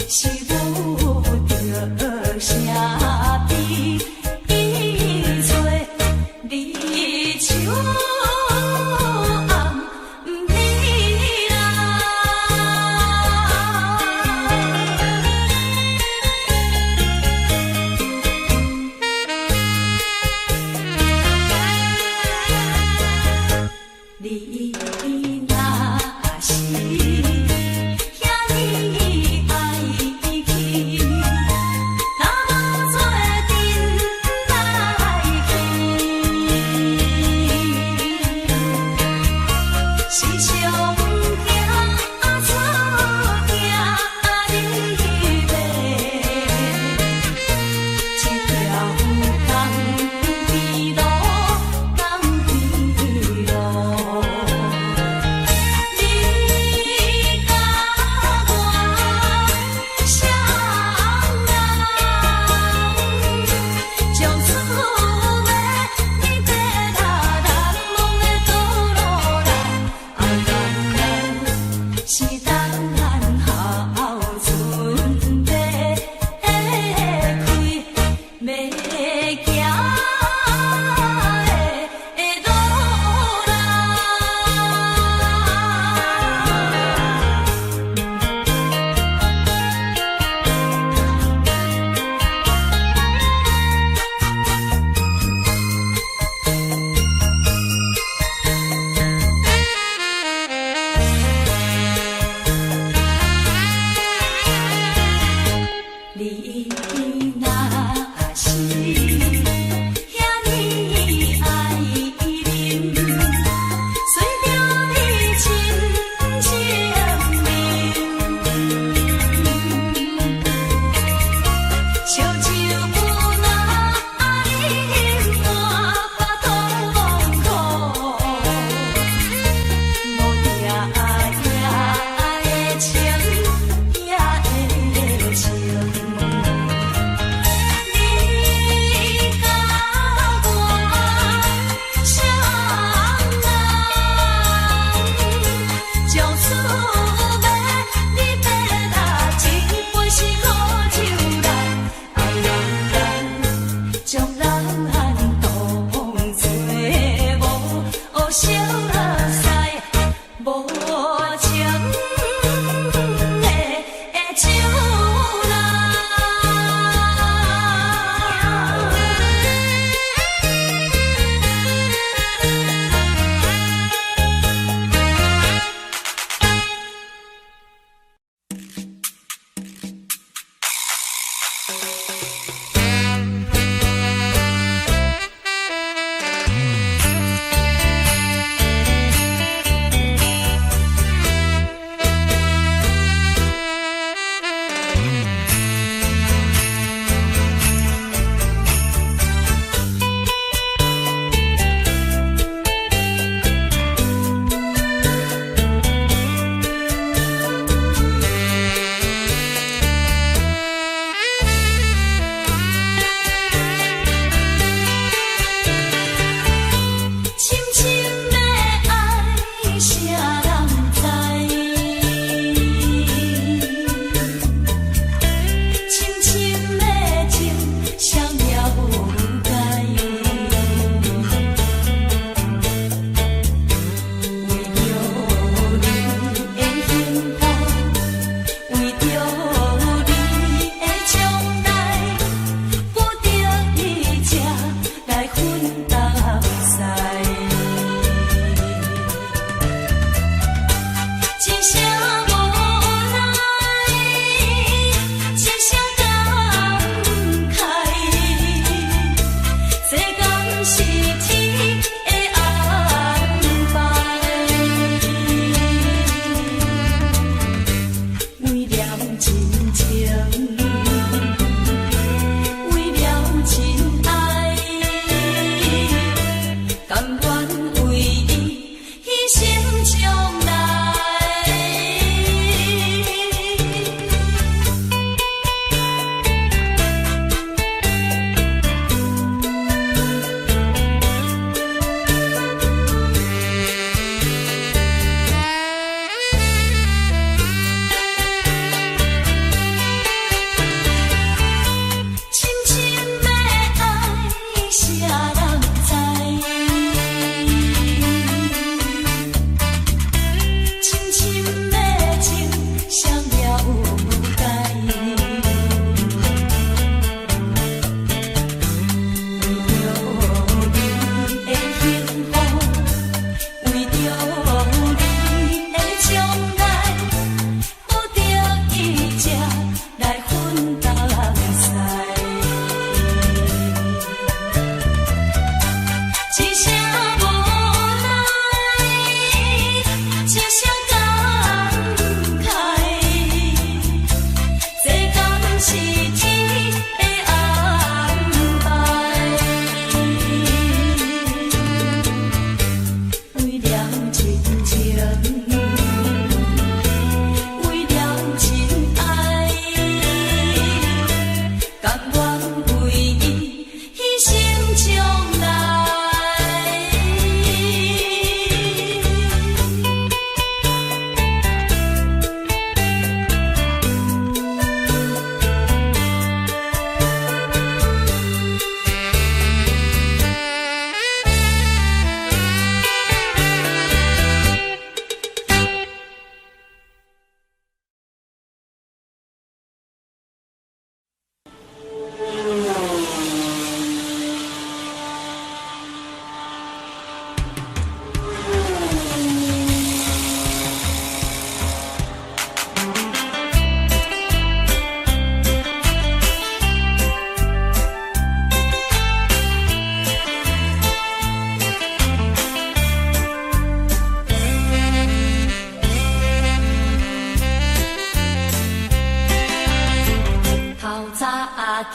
是有著啥悲催，你手暗暝啦。你若是遐呢愛去，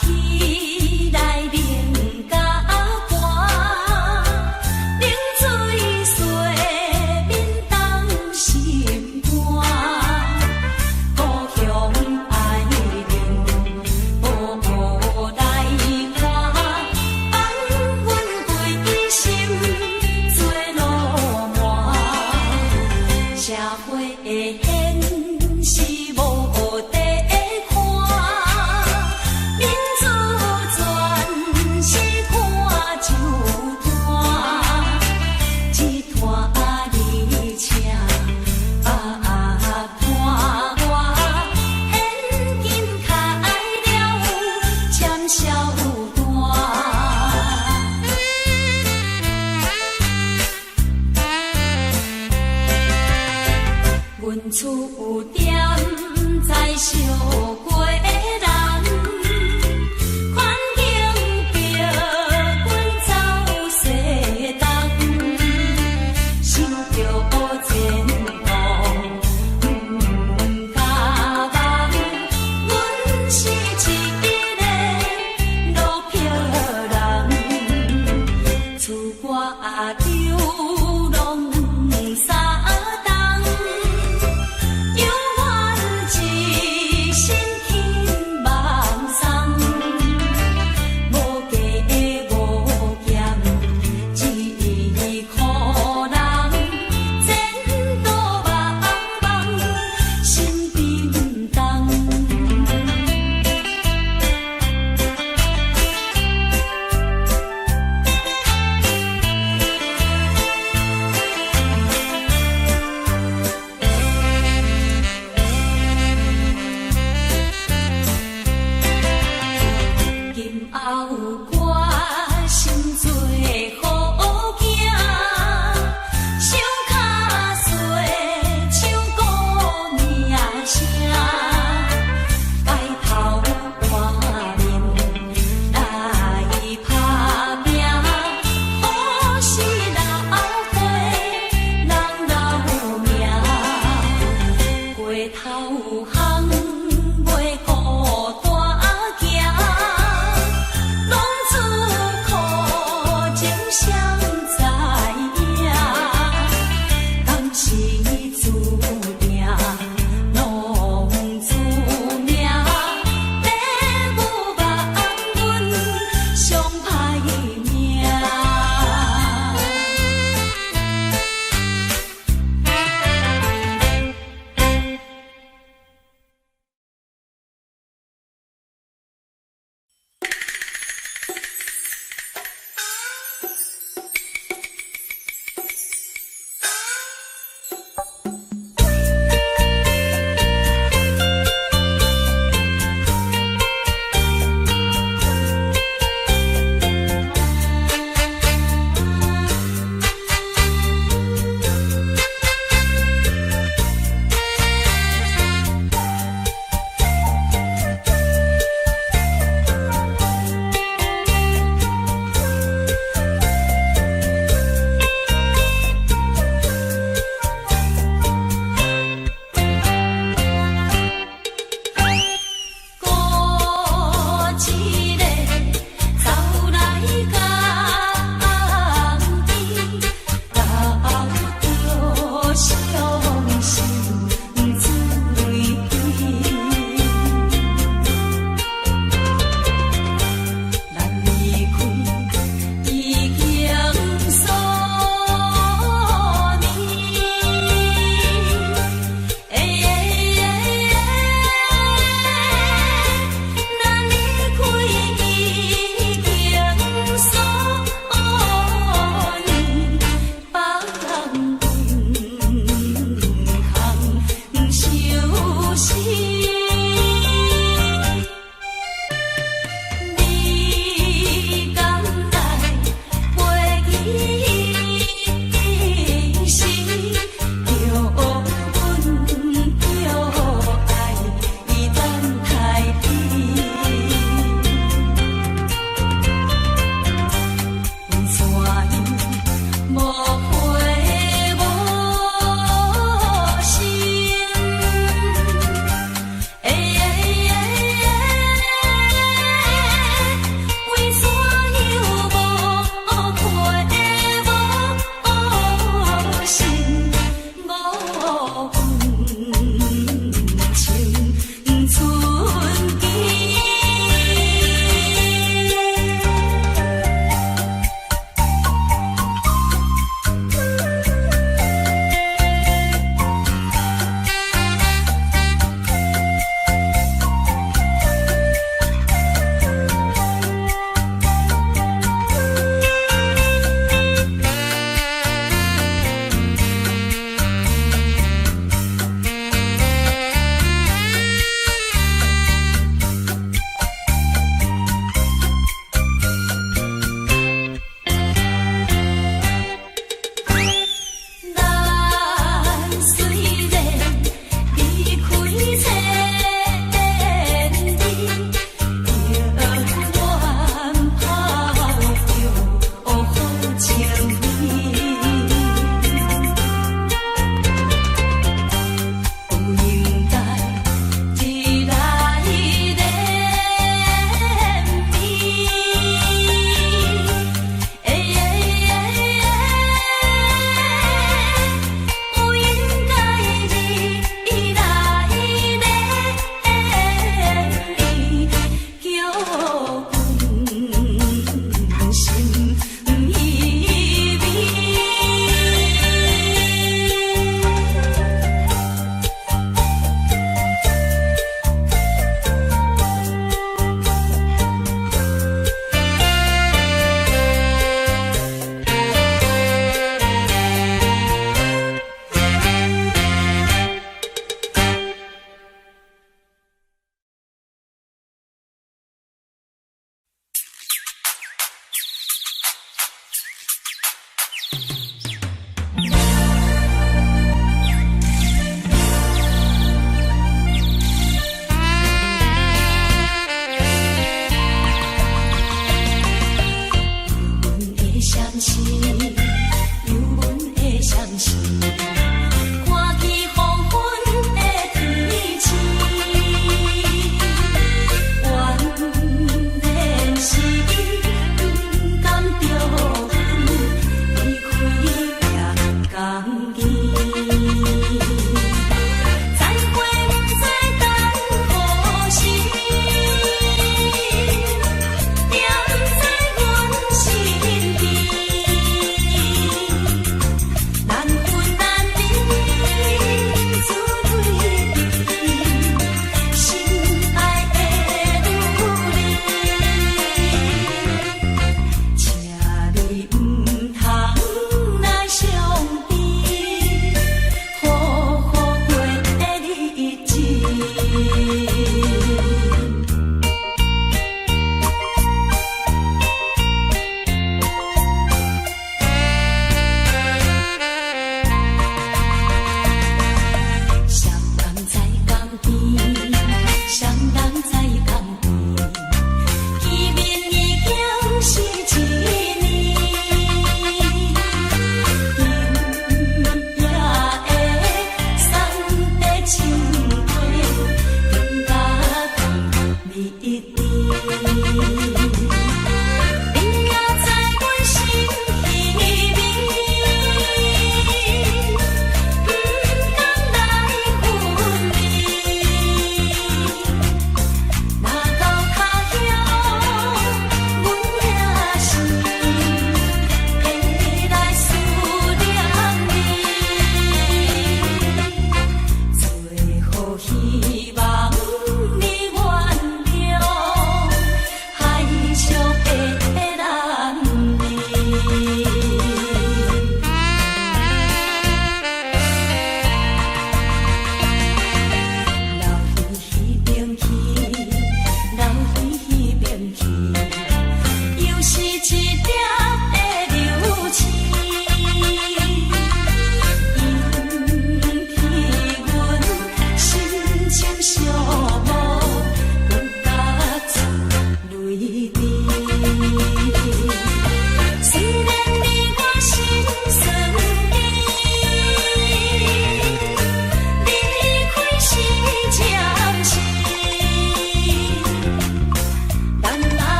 起來冷甲寒，冷水洗面凍心肝。故鄉愛情無來看，放阮規心做鱸鰻。社會現實無得看，民主全是看酒單，一拖二請百伴我，現今開了簽銷單。阮厝踮在小街人，環境逼阮走西東，想著前途毋敢望，阮是一个落魄人，出外流浪3冬，犹原一身轻梦送，無加無減一箍人，前途茫茫心沉重。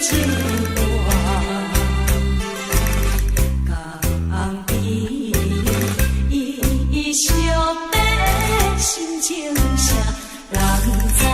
情歌，江边伊惜的心情啥人知？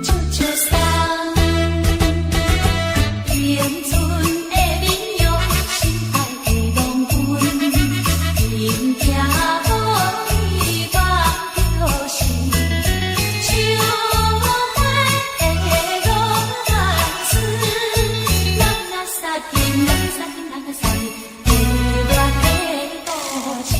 笑笑送。青春的面容，心愛的郎君，天疼無伊望著是，像花的羅曼斯，人若殺緊，人殺緊，人若殺緊，熱戀的故事。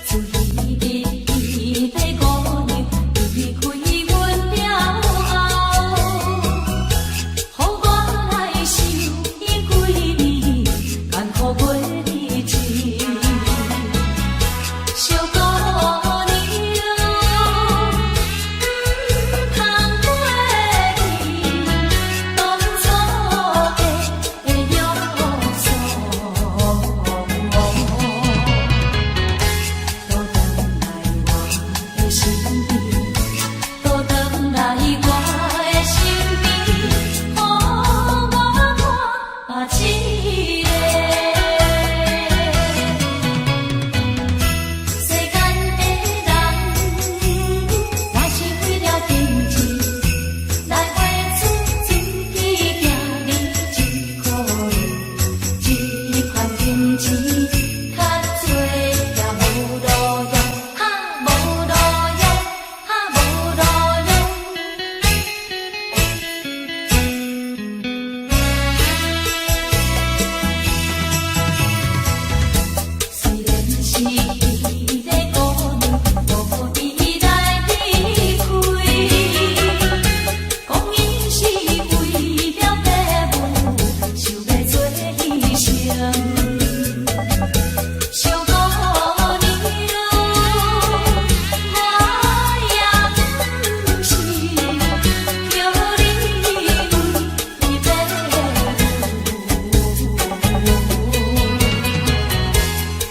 自彼彼的姑娘離開阮了後，予我來受伊幾年艱苦過日子。小姑娘，毋通過去當初的約束。倒轉來我的身邊，倒轉來我的身邊，予我看一下。世間的人，若是為了金錢來賣出自己行日真可憐，這款金錢較濟也無路用，哈無路用，哈無路用。雖然是彼个姑娘無意來離開，講伊是為了爸母想欲做犧牲。小姑娘，我也毋是叫你為爸母。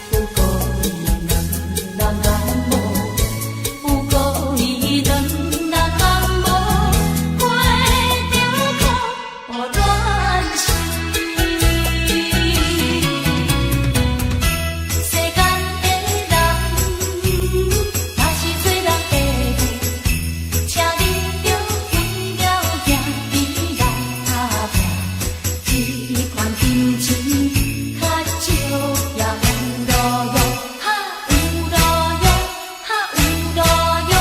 不過伊兩人眼無，不過伊兩人眼無，過著苦戀心。世間的人，若是做人爸母，請你著為了囝兒來打拼，這款金錢較少也有路用，哈有路用，哈有路用。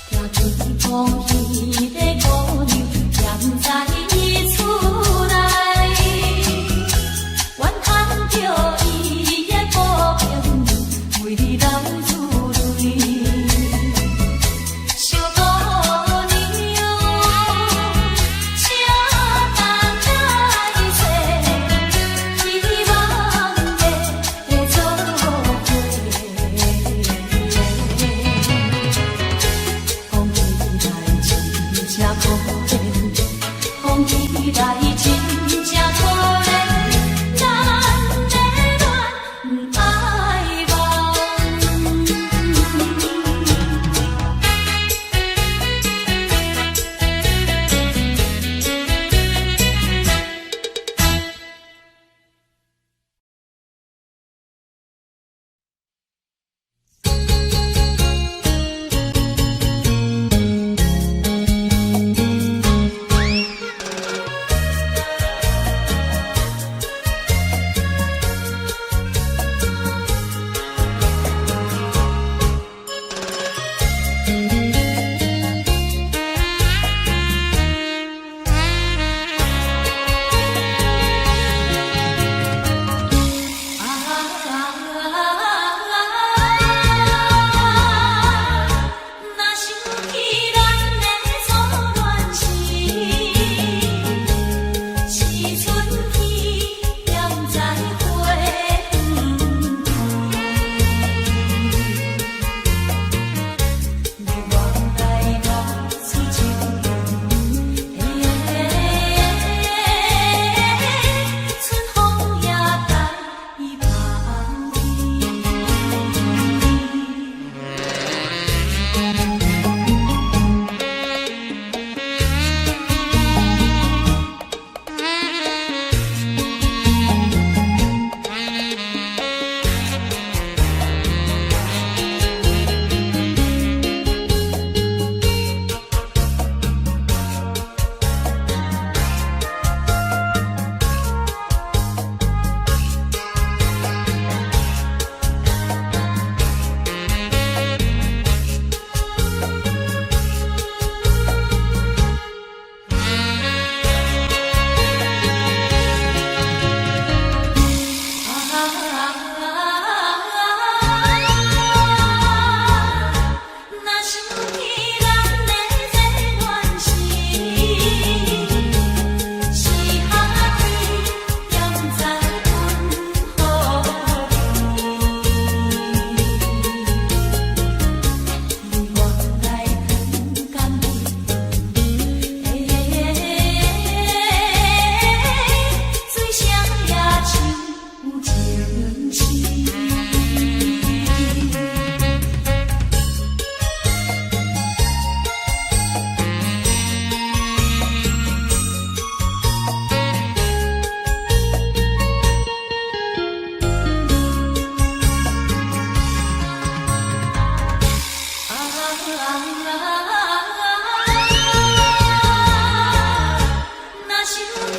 聽見講彼个姑娘踮在伊厝內，怨叹著伊的薄命，為你流出淚。小姑娘，請等來世，希望的做伙。講起來真正可憐，講起來真正可憐，咱的戀毋愛忘。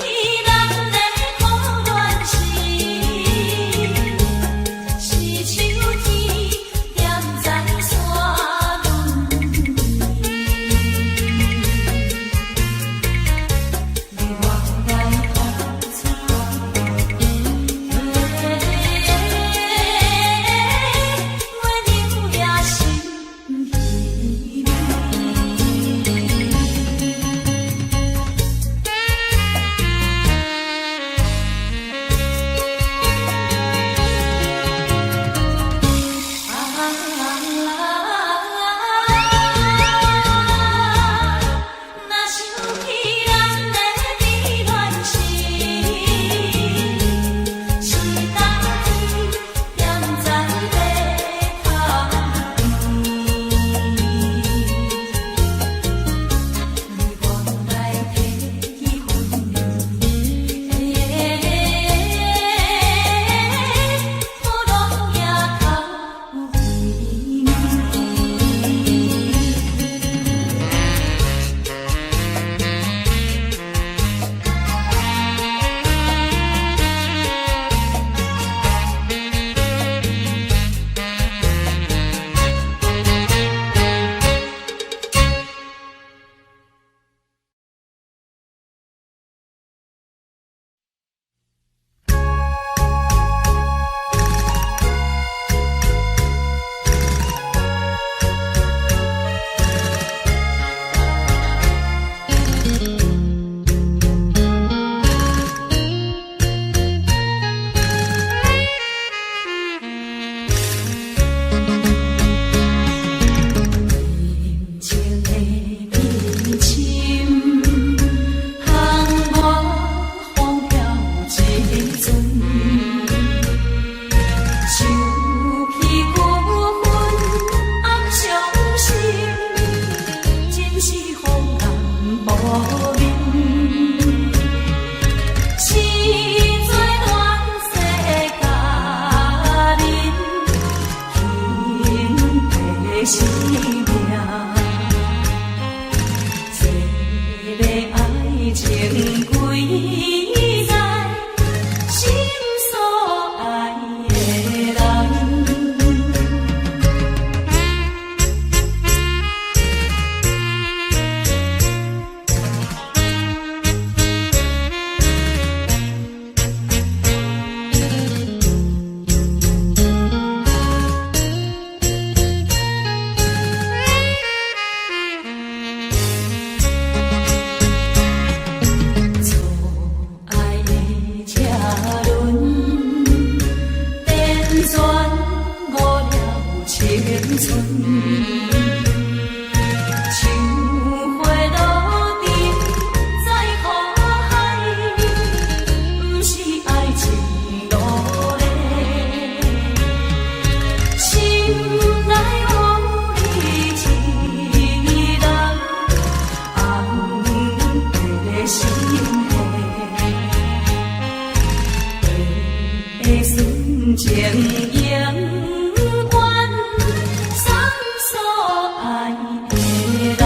起咱的苦戀時，是秋天踮在山巒邊，你我來付出愛，月娘也心稀微。啊，若想起咱的甜戀時，是冬天踮在白頭邊，你我來提起分離，雨攏也哭微微。深情的悲深，通我風飄一陣。想起舊恨暗傷心，真是風干無眠。是做亂世佳人，轻提生命。这个愛情歸在心所愛的人。錯愛的車輪，輾轉誤了青春。像花落沉在苦海，毋是愛情路咧。心內有你一人，紅的心彼純情永遠送所愛的人。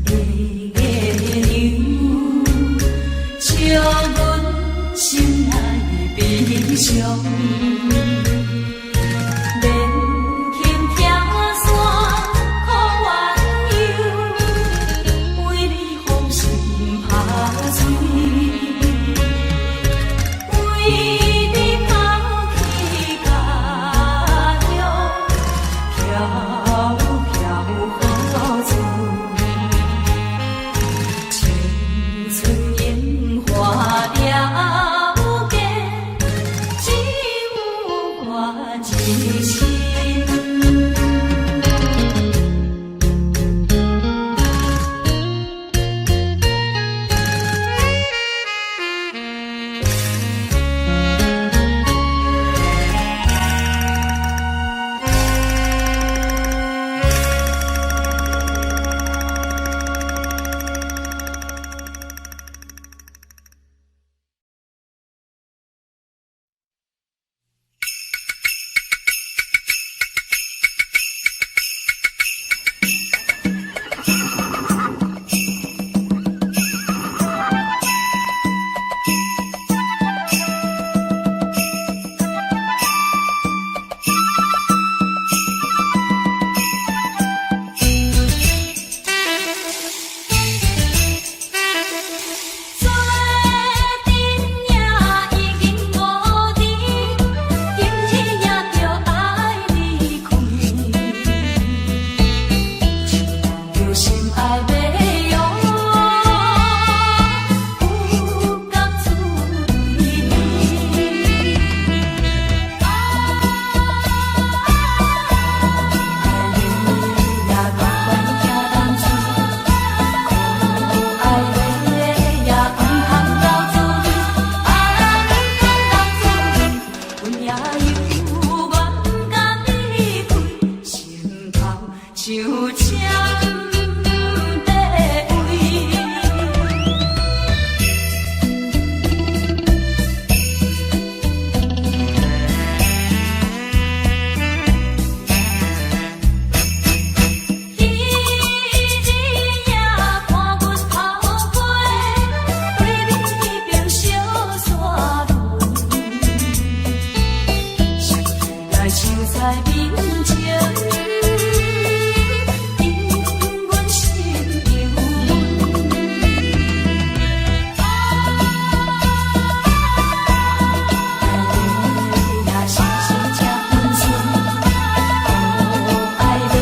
團圓的月娘，笑阮心內悲傷。免輕拆散苦鸳鸯，為你風心拍碎，為你拋棄家鄉，飄飄何處？青春年華了結，只有我一身。想占地位。彼日夜看阮頭過，對面彼邊小山崙，想起來想在面前，引阮心憂悶。愛的呀，時時這溫順，可愛的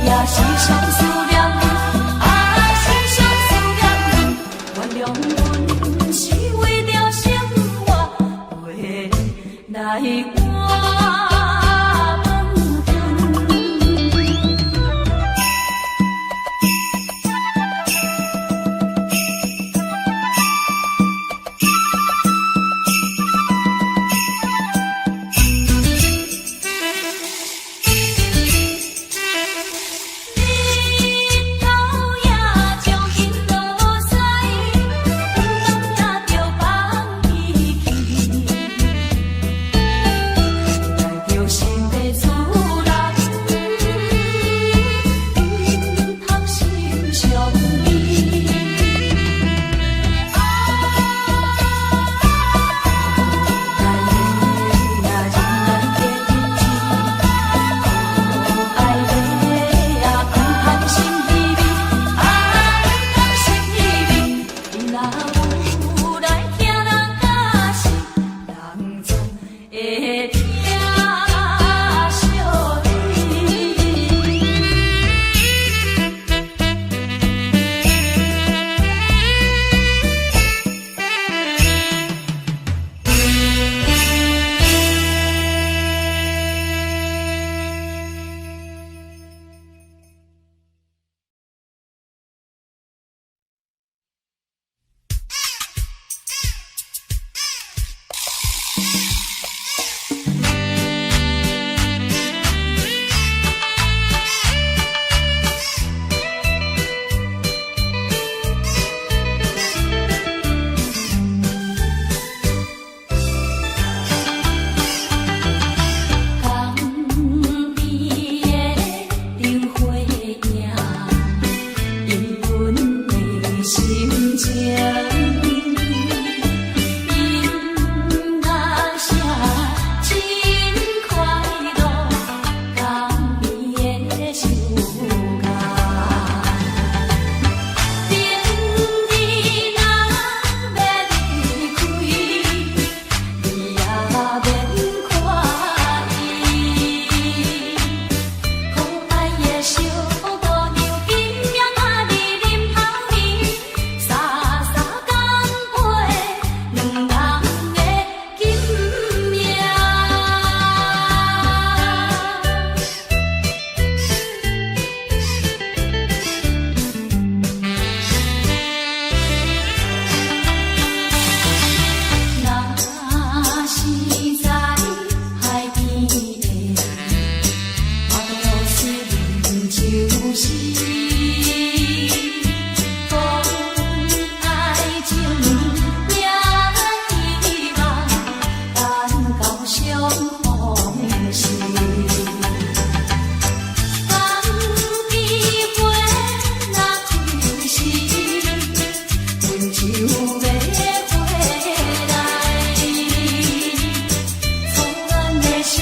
呀，時常思念阮，啊，時常思念阮。原諒阮是為著生活，話來換分。日頭也將近落西，阮攏也著放棄去。來著新的主人，毋通心相依。可愛的呀，人難過日子，可愛的呀，毋通心稀微，啊，毋通心稀微。你若有來聽人教示，人總會疼惜你。江邊的燈火影，引阮的心情。音樂聲真快樂，江邊的相共。明日若欲離開，你也免看伊。可愛的小姑娘，今夜甲你啉香菸，三三乾杯，兩人的金命。若是在海邊的，我都是啉酒死。講愛情命希望，等到相逢時。江邊花若開時，阮就欲回來。草原的小